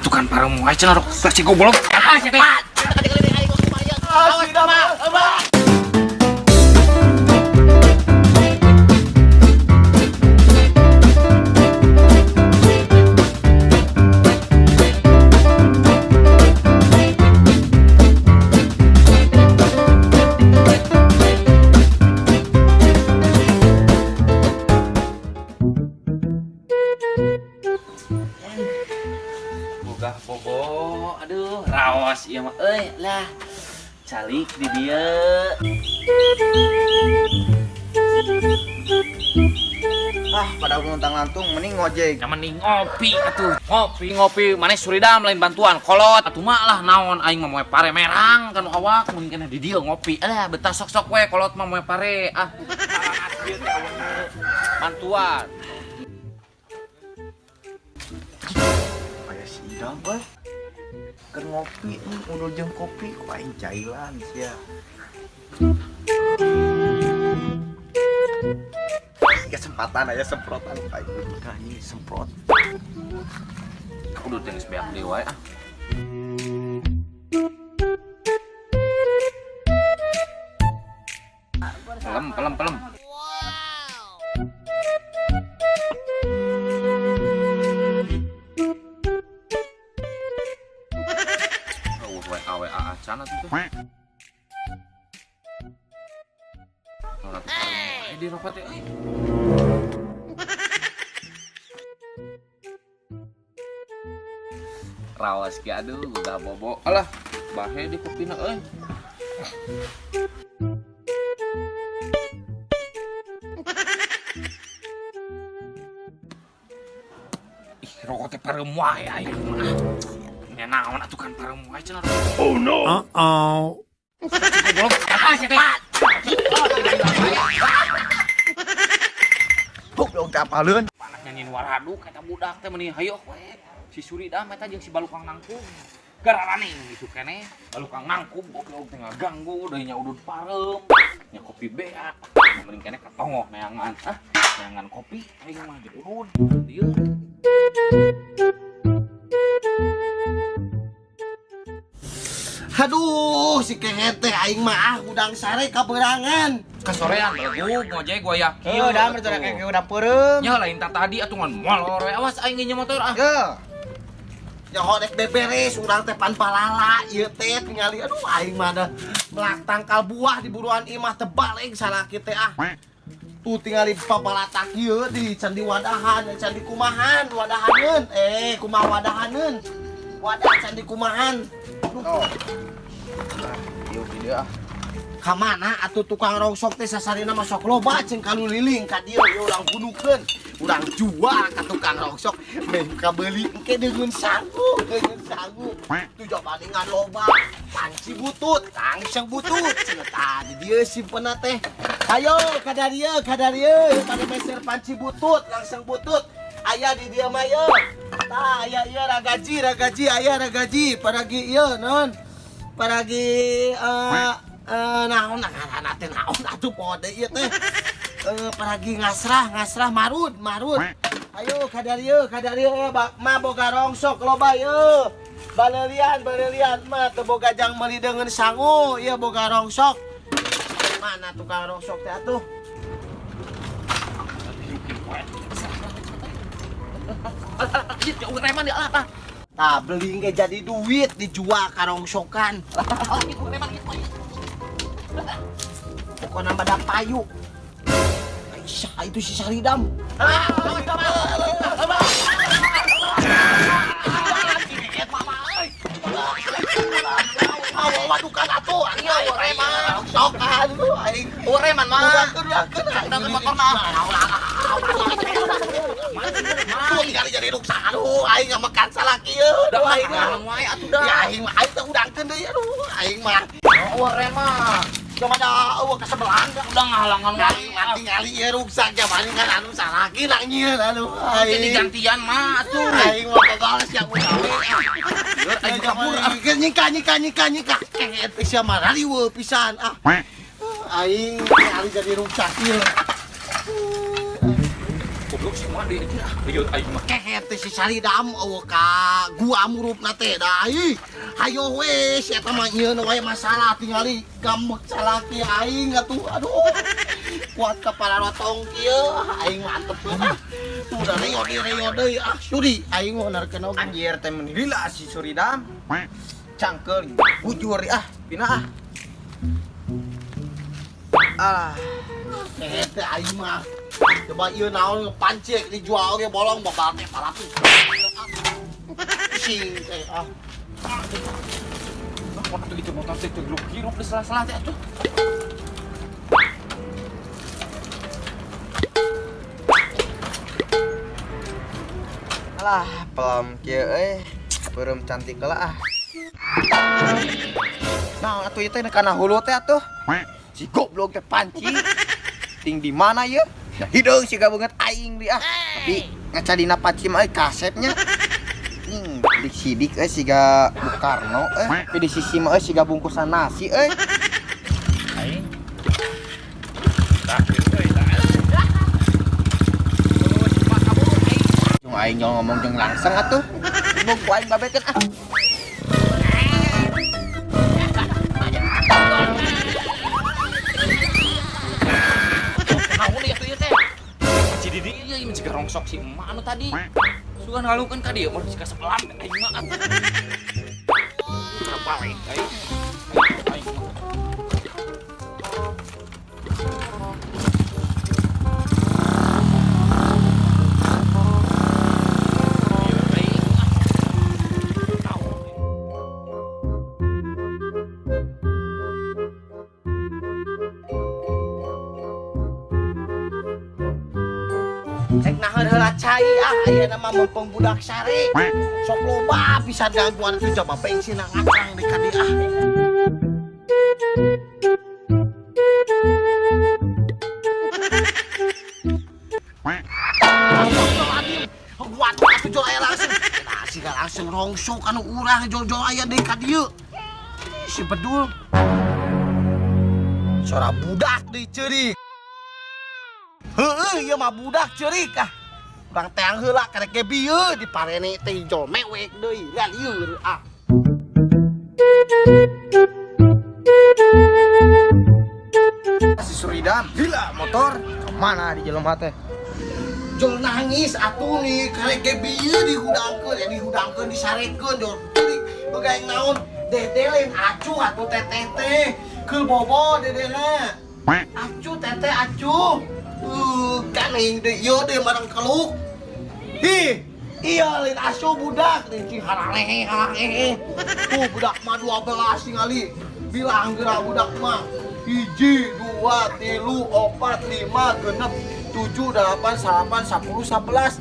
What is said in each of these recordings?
Atuh kan parem wae cenah rok si goblok. Ah sia teh. Awas, Mah. Boga bobo, aduh, raos ieu mah euy lah. Calik di dieu. Ah, pada luntang lantung mending ngojek. Yang mending ngopi atuh. Ngopi ngopi maneh suridam lain bantuan kolot atuh mah lah naon aing mah moe pare merang kan awak mending keneh di dieu ngopi. Alah betah sok-sok we kolot mah moe pare ah. Bantuan. Aya si Idam euy. Keur ngopi nih, udah jeung kopi ku aing cailan sia. Kesempatan aya semprotan ku aing anjing semprot. Aku udah geus beak deui wae ah. Pelem pelem pelem. Oh, WA WA acan atuh teh. Eh, di rokok teh euy. Rawas ge aduh udah bobo. Alah, bahe di kopina euy. Ih, rokok teh pareum wae aing mah. Nya naon atuh kan pareum wae cenah. Uh-oh. Goblok. Ah, sia teh. Buk dong teh apaleun. Panas nyanyiin waraduk eta budak teh meuni hayoh we. Si Suridam eta jeung si Balukang Nangkung. Gararaning gitu keneh. Balukang Nangkung goblok teh ngaganggu deui nya udud pareum. Nya kopi beak. Mending keneh ka tongoh neangan ah. Neangan kopi aing mah jeung udud. Dieu. Aduh, si kehet teh aing mah ah udang sare kaberangan. Kasorean belegug ngojek gua yakin. Heuh, da mah teh udah peureum. Nya lain ta tadi atuh ngan molor we. Awas aing nginjem motor ah. Ye. Nyaho rek beberes urang teh pan palala ieu teh tingali aduh aing mah da melak tangkal buah di buruan imah teh balik salaki teh ah. Tuh tingali papalatak ieu di can diwadahan, can dikumahan, wadahaneun. Eh, kumaha wadahaneun? Wadah can dikumahan. Aduh. Ieu di dieu ah. Ka mana atuh tukang rongsok teh sasarina mah sok loba jeung kaluliling ka dieu ieu urang bunukeun. Urang jual ka tukang rongsok meh kabeuli engke deungeun sangu, deungeun sangu. Tuh jabaningan loba, panci butut, langsung butut. Cenah tah di dieu simpenna teh. Ayo kadarieu, kadarieu pada meser panci butut, langsung butut. Aya di dieu mah ieu. Tah aya ieu ragaji, ragaji aya ragaji, paragi ieu naon? Paragi naon ngaranna teh naon atuh poho deui ieu teh. Paragi ngasrah, ngasrah marud, marud. Ayo kadarieu, kadarieu mah boga rongsok loba ieu. Balelian, balelian mah teu boga jang meuli deungeun sangu, ieu boga rongsok. Mana tukang rongsok teh atuh? Ieu reman di alah tah. Tah beli ge jadi duit dijual ka rongsokan. Pokokna mah da payu. Aisyah itu si Saridam. Waduh kan atuh aing reman rongsokan aing. Reman mah. Udangkeun Udangkeun motor mah. Tuh ningali jadi ruksak aduh aing ngamekan salaki ieu. Udah Aduh aing mah. mah wae atuh dah. Ya aing mah aing teh udangkeun deui aduh aing mah. Oh, reman. Cuma da eueuh kasebelang da. Udah ngahalangan Aing wae. mah tingali ieu ruksak jabaningan anu salaki nang nyieun aduh Jadi aing. gantian mah atuh. Aing mah babalas yang gawe. Aing kabur ah. Nyika nyika nyika nyika. Kehet sia mah rariweuh pisan ah. Aing tingali jadi ruksak ieu. Goblok si emak deui anjir ah. Ieu aing mah. Kehet teh si Saridam eueuh ka gua murupna teh da ih. Hayo we si eta mah ieu wae masalah tingali gambek salaki aing atuh. Aduh. Kuat ka pararotong kieu aing mantep ah. Tuh da reo deui ah suri aing mah benerkeun oge. Anjir teh meni lila si Suridam. Cangkeul bujur ah, pina ah. Ah, Kehet teh aing mah. Coba ieu naon pancek dijual ge bolong babal teh 400. Pusing teh ah. Nah, atuh itu motor teh teu hirup di sela-sela teh atuh. Alah, pelem kieu euy. Beureum cantik heula ah. Nah, atuh ieu teh kana hulu teh atuh. Si goblok teh panci. Ting di mana ieu? Da hideung siga beungeut aing di ah. Tapi ngaca dina panci mah euy kasepnya. Ning, dik sidik euy siga Bung Karno euy. Tapi di sisi mah euy siga bungkusan nasi euy. Aing. Tah kieu euy tah. Cung aing jol ngomong jeung langsung atuh. Bung ku aing babetkeun ah. Naon ieu teh teh? Si Didi ieu ieu jiga rongsok si emak anu tadi. Sugan ngalukeun ka dieu mun siga sebelah aing mah atuh. Balik aing. Aing mah. Cek nahan heula cai ah ayeuna mah mumpung budak sare. Sok loba pisan gangguan tuh coba bensin ngacang di ka dieu ah. Waduh atuh jol aya langsung. Nah, siga langsung rongsok anu urang jol-jol aya deui ka dieu. Si bedul. Sora budak deui ceurik. Heueuh ieu mah budak ceurik ah. Urang teang heula karek ge bieu diparene teh jol mewek deui. Lah lieur ah. Si Suridam gila motor kemana di jelema teh? Jol nangis atuh nih karek ge bieu dihudangkeun ya dihudangkeun disarekeun jol ceurik. Boga naon dede lain acuh atuh teteh teh. Keul bobo dedena. Acuh teteh acuh. Kaning deui ieu deui marang keluk. Hi, iya lain asuh budak lain cing haralehe haralehe. Tuh budak mah 12 tingali. Bilang geura budak mah. 1 2 3 4 5 6 7 8 9 10 11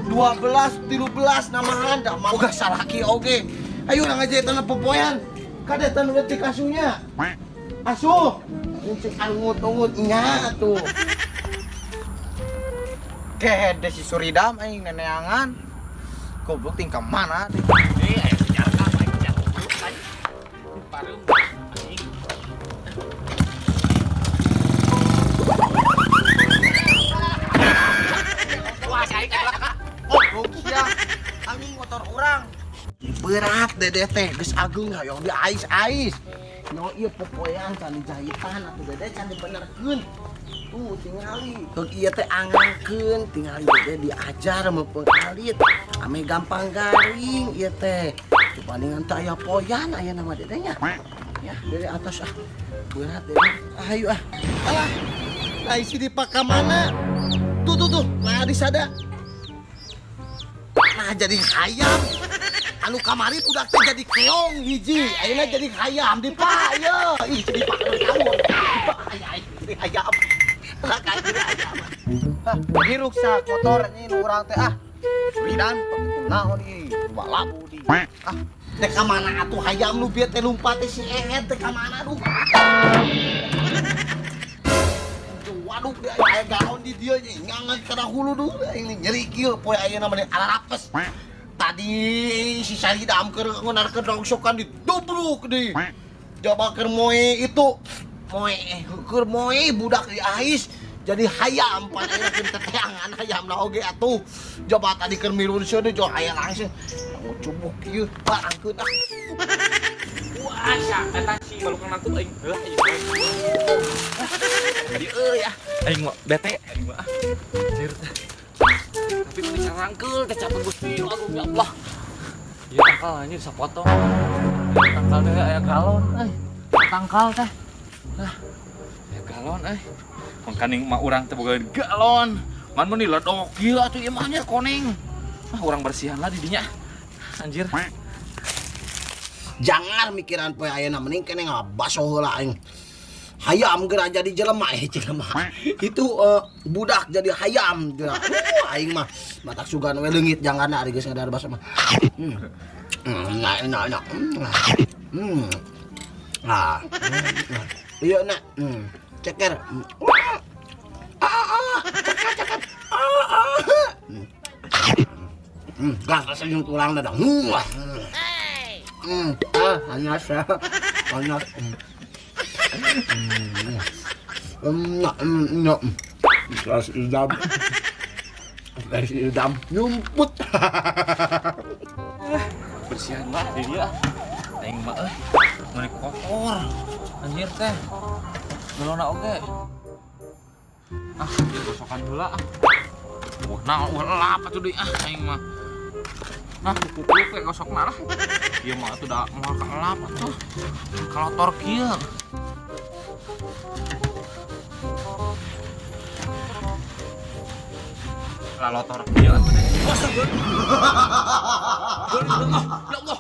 12 13 namahan da mah boga salaki oge. Ayo urang aja eta popoean. Kade eta nu leutik asuhnya. Asuh. Cing angut-angut nya atuh. Kehede si Suridam aing neneangan. Goblok ting ka mana teh? Eh, aya sejarah aing jatuh aing. Pareum anjing. Wah, si aing ka. Goblok sia. Anjing motor urang. Berat dede teh geus ageung hoyong diais-ais. No ieu popoean can dijahitan atuh dede can dibenerkeun. Tuh tingali. Keun ieu teh angangkeun tingali dede diajar meupeung alit. Ame gampang garing ieu teh. Dibandingan teh aya poyan aya nama dedenya. Ya, dede atas ah. Berat dede. Ayo ah. Alah. Nah isi dipaka mana? Tuh tuh tuh. Nah disada. Nah jadi hayam. Anu kamari budak teh jadi keong hiji. Ayeuna jadi hayam dipak ye. Ih jadi pak tahu. Dipak aya jadi hayam. Lah kan jadi hayam. Hah, jadi ruksak motor ini nu urang teh ah. Suridam naon ieu? Coba labu di. Ah, teh ka mana atuh hayam nu bieu teh lumpat teh si Ehed teh ka mana duh. Waduh dia aya gaon di dieu nya ngangan kana hulu duh aing nyeri kieu poe ayeuna mah ararapes. Tadi si Saridam keur ngeunarkeun rongsokan didubruk deui. Coba keur moe itu moe keur moe budak di ais. Jadi hayam pan ayeuna keur teteangan hayamna oge atuh. Coba tadi keur mirun seudeut jol aya langsung. Cubuk ieu barangkeun ah. Wah, eta si balukang nangkut aing. Heuh, ieu. Jadi euy ah, aing mah bete aing mah. Anjir. Tapi meni carangkeul teh capek Gusti Agung ya Allah. Ieu tangkal anjir sapotong. Tangkal teh aya galon euy. Tangkal teh. Lah, aya galon euy. Mangkaning mah urang teh boga galon. Man meuni ledok ieu atuh ieu mah anjir koneng. Ah, urang bersihan lah di dinya. Anjir. Jangan mikiran poe ayeuna mending kene ngabaso heula aing. Hayam geura jadi jelema jelema. Itu budak jadi hayam geura. Aing mah matak sugan we leungit jangan ari geus ngadar baso mah. Enak enak enak. Ah. Iya nak. Ceker. Ah, ceker ceker. Ah. Gas senyum tulang dadang. Ah, panas ya. Panas. Gas idam. Gas idam nyumput. Bersihan lah di dia. Aing mah euy. Meuni kotor. Anjir teh. Galona oge. Ah, ieu gosokan heula ah. Wah, nah, wah lap atuh deui ah aing mah. Nah, kuku we gosokna lah. Ieu mah atuh da moal kaelap atuh. Kalotor kieu. Lalotor kieu atuh. Astaga. Ya Allah.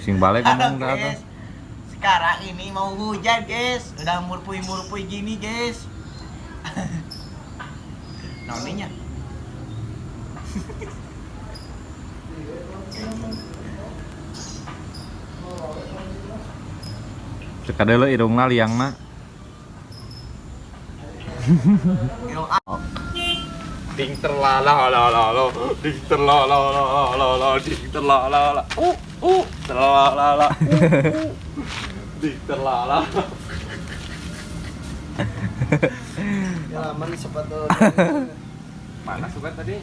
Sing balik ngomong dah tuh. Sekarang ini mau hujan, guys. Udah murpui-murpui gini, guys. Noninya. Cekadele irungna liangna. Irung Ding terlala la la la, ding terlala la la la, ding terlala la. Terlala la. Ding terlala. Ya, mana sepatu. Mana suka tadi?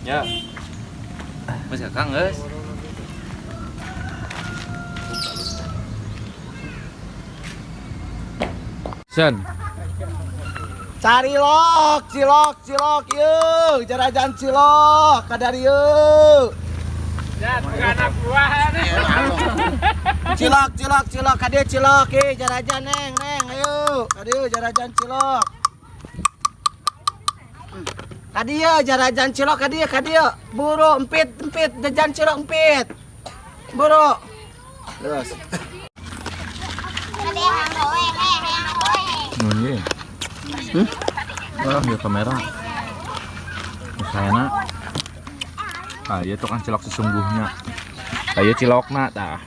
Ya. Masih Kang, guys. Sen. Cari lok, cilok, cilok, yuk, jarajan cilok, kadar yuk. Anak buah. Cilok, cilok, cilok, kade cilok, jarajan neng, neng, ayo, kade jarajan cilok. Kade jarajan cilok, kade, kade, buru, empit, empit, jajan cilok, empit, buru. Terus. Nunyi. Wah, ya kamera. Misalnya, ah, iya tukang cilok sesungguhnya. Ayo cilokna tah.